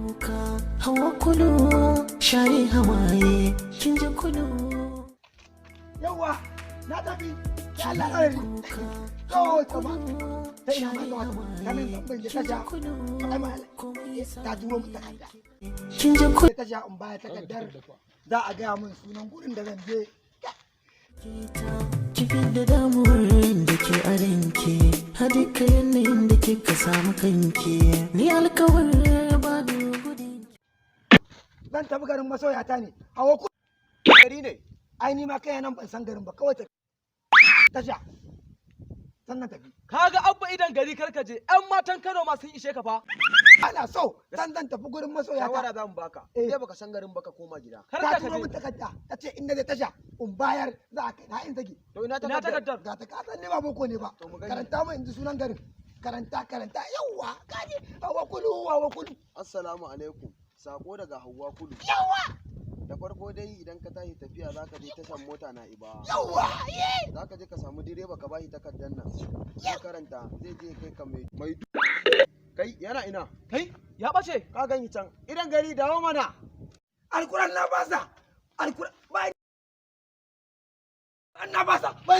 Kuka, Hawa Kulu, share hawaye, kin ji Kulu. Yawwa, na tafi. Ya Allah tsare ni. To, tsama ta ina ma ga wata ta nan, zan bai tasha. Ai ma ta turo min takarda. Kin ji Kulu. Tasha in baya takardar, za a gaya min sunan gurin da zan je. Ki da damuwar da ke a ranki, a duka yanayin da kika samu kanki, ni alkawar ba da gudun. Zan tafi garin masoyata ne, Hawa ku. Gari ne. Ai ni ma kai nan ban san garin ba, kawai ta tasha sannan tafi. Kaga Abba, Idan Gari, karkaje. Ƴan matan Kano ma sun ishe ka fa. Ana so zan tafi gurin masoyata. Shawara za mu baka. Eh. Idan baka san garin baka, koma gida. Ta Karka turo min kaje. takarda, ta ce in na je tasha in bayar, za a kai na in zage. To, ina Ina takardar? takardar? Ga ta, kasan ni ba boko ne ba. To, mu gani. Karanta mu in ji sunan garin. Karanta, karanta. Yawwa, kaji, Hawa Kulu, Hawa Kulu. Assalamu alaikum. Sako daga Hauwa Kulu. Yawwa. Da farko dai, idan ka tashi tafiya, zaka je tashan mota na Iba. Yawwa, ye. Zaka je ka samu direba, ka bashi takardar nan. Zai karanta, zai je kai ka mai. Kai, yana ina? Kai, ya ɓace. Ka gani can. Idan Gari, dawo mana. Alkuran na basa, alkuran ba na basa ba.